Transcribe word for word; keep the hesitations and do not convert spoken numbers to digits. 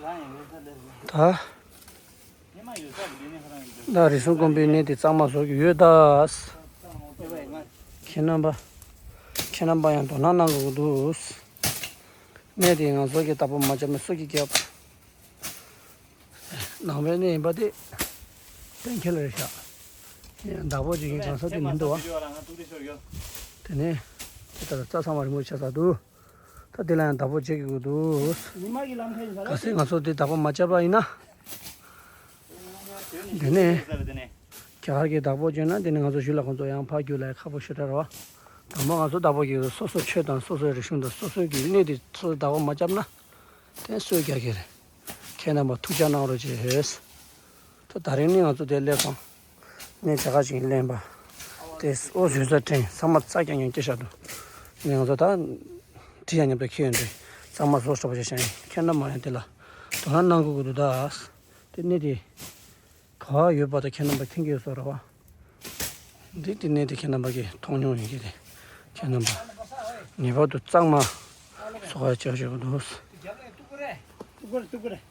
ད། ད་རེ་ཟུང་དགོན་པའི་གནས་དེ་གཙང་མ་བཟོ་གི་ཡོད་ད། ཁྱེད་རྣམ་པ། ཁྱེད་རྣམ་པ་ཡང་དོ་སྣང་གནང་དགོས་ཀྱི་འདུག་གནས་དེ་ང་ཚོ་གི་བདག་པོ་མ་བརྒྱབ་ན་སུ་གིས་བརྒྱབ། ནང་པའི་གནས་ཡིན་པ་དེ་གཏན་འཁེལ་རེད་ཤག་བདག་པོ་བྱེད་མཁན་གང་ཟག་དེ་མི་འདུག་བ། དེ་ནས་དེ་ལྟར་རྩྭ་ཚང་བ་རིན་པོ་ཆེ་ས་འདུག་ད་དེ་ལ་ཡང་བདག་པོ་བྱེད་དགོས་འདུག་ཉི་མ་གི་ལམ་ཁ་ཡིན་ས་རེད། གལ་སྲིད་ང་ཚོ་དེ་བདག་པོ་མ་བྱས་པ་ཡིན་ན། དེ་ནས་རྒྱ་གར་གྱི་བདག་པོ་བྱས་ན་དེ་ནས་ང་ཚོ་གཞུག་ལ་ཁོང་ཚོ་ཡང་ཕར་རྒྱུག་ལ་ཁག་པོ་ཞེ་དྲག་རེད་བ། དང་པོ་ང་ཚོ་བདག་པོ་བྱེད་དགོས། སོ་སོ་ཆོས་དང་སོ་སོའི་རིག་གཞུང་དང་སོ་སོའི་གི་གནས་དེ་སོ་སོ་བདག་པོ་མ་བརྒྱབ་ན་དེ་སུས་རྒྱག་གི་རེད། ཁྱེད་རྣམ་པ་ཐུགས་ཅག་གནང་རོགས་བྱེད། ད་ད་རིང་ནི་ང་ཚོ་དེ་སླེབས་སོང་། ནས་ཇ་ག་ཅིག་ལེན་པ། དེ་ཨོ་བཟོས་ས་དྲན་ཚང་མ་རྩ་རྐྱང་རྐྱང་སྐྱེ་བཞག་འདུག་ནས་ང་ཚོ་ད་བྲིས་ཡ་མཉམ་དུ་ཁྱེར་ཡོང་དུས་གཙང་མ་བཟོ་སྲོག་པ་ཞིག་བྱ་ཡིན། ཁྱེད་རྣམ་པ་ཡང་དེ་ལ་དོ་སྣང་གནང་དགོས་ཀྱི་འདུག་ད་དེ་གནས་དེ་ག་བ་ཡོད་པ་ད་ཁྱེད་རྣམ་པ་མཁྱེན་གྱི་ཡོད་ས་རེད་བ། འདི་དེ་གནས་དེ་ཁྱེད་རྣམ་པ་གིས་མཐོང་མྱོང་ཡོད་ཀྱི་རེད། ཁྱེད་རྣམ་པ་ངེས་པར་དུ་གཙང་མ་བཟོ་ག་བྱ་ཞུ་གི་འདུག